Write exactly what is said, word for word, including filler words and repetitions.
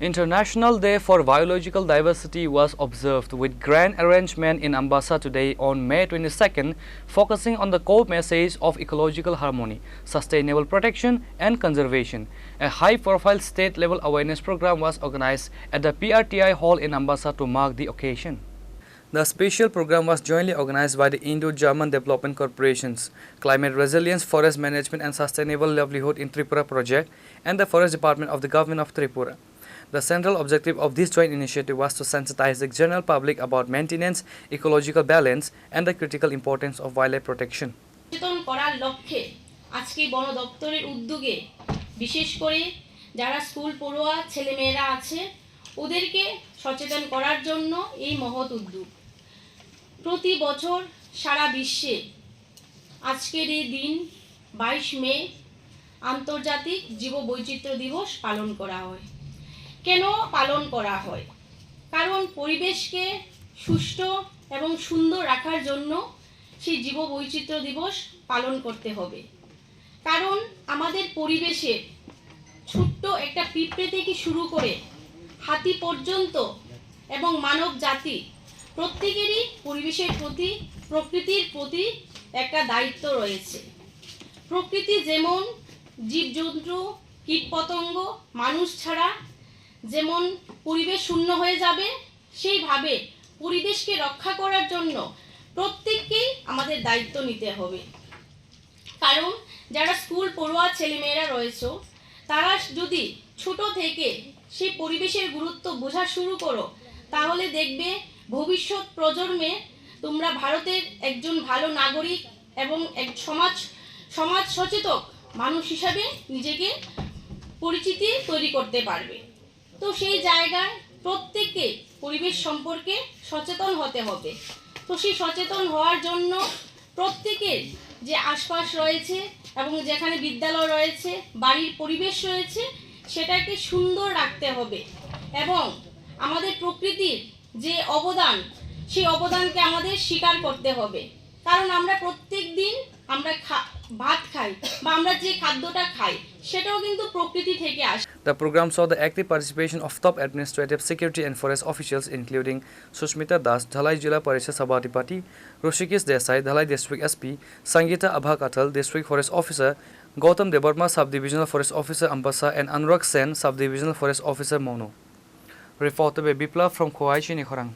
International Day for Biological Diversity was observed with grand arrangement in Ambassa today on May twenty-second, focusing on the core message of ecological harmony, sustainable protection, and conservation. A high-profile state-level awareness program was organized at the P R T I hall in Ambassa to mark the occasion. The special program was jointly organized by the Indo-German Development Corporations, Climate Resilience, Forest Management and Sustainable Livelihood in Tripura project, and the Forest Department of the Government of Tripura. The central objective of this joint initiative was to sensitize the general public about maintenance, ecological balance, and the critical importance of wildlife protection. সচেতন করার লক্ষ্যে আজকে বন দপ্তরের উদ্যোগে বিশেষ করে যারা স্কুল পড়ুয়া ছেলেমেয়েরা আছে ওদেরকে সচেতন করার জন্য এই মহৎ উদ্যোগ। প্রতি বছর সারা বিশ্বে আজকের এই দিন বাইশ মে আন্তর্জাতিক জীববৈচিত্র্য দিবস পালন করা হয়। কেন পালন করা হয়? কারণ পরিবেশকে সুষ্ঠু এবং সুন্দর রাখার জন্য সেই জীববৈচিত্র্য দিবস পালন করতে হবে। কারণ আমাদের পরিবেশে ছোট্ট একটা পিঁপড়ে থেকে শুরু করে হাতি পর্যন্ত এবং মানব জাতি প্রত্যেকেরই পরিবেশের প্রতি, প্রকৃতির প্রতি একটা দায়িত্ব রয়েছে। প্রকৃতি যেমন জীবজন্তু, কীটপতঙ্গ, মানুষ ছাড়া যেমন পরিবেশ শূন্য হয়ে যাবে, সেইভাবে পরিবেশকে রক্ষা করার জন্য প্রত্যেককেই আমাদের দায়িত্ব নিতে হবে। কারণ যারা স্কুল পড়ুয়া ছেলেমেয়েরা রয়েছো, তারা যদি ছোট থেকে সেই পরিবেশের গুরুত্ব বোঝা শুরু করো, তাহলে দেখবে ভবিষ্যৎ প্রজন্মে তোমরা ভারতের একজন ভালো নাগরিক এবং এক সমাজ, সমাজ সচেতক মানুষ হিসাবে নিজেকে পরিচিতি তৈরি করতে পারবে। তো সেই জায়গায় প্রত্যেককে পরিবেশ সম্পর্কে সচেতন হতে হবে। তো সেই সচেতন হওয়ার জন্য প্রত্যেকের যে আশপাশ রয়েছে এবং যেখানে বিদ্যালয় রয়েছে, বাড়ির পরিবেশ রয়েছে, সেটাকে সুন্দর রাখতে হবে এবং আমাদের প্রকৃতির যে অবদান, সেই অবদানকে আমাদের স্বীকার করতে হবে। কারণ আমরা প্রত্যেক দিন আমরা খা-, ভাত খাই বা আমরা যে খাদ্যটা খাই সেটাও কিন্তু প্রকৃতি থেকে আসে। The program saw the active participation of top administrative, security and forest officials including Sushmita Das, Dhalai Zilla Parishad Sabhapati, Rishikesh Desai, Dhalai District S P, Sangita Abha Kathal, District Forest Officer, Gautam Debbarma, Sub-Divisional Forest Officer Ambassa, and Anurag Sen, Sub-Divisional Forest Officer Monu. Reported by Biplab from Khowai, Chini Khorang.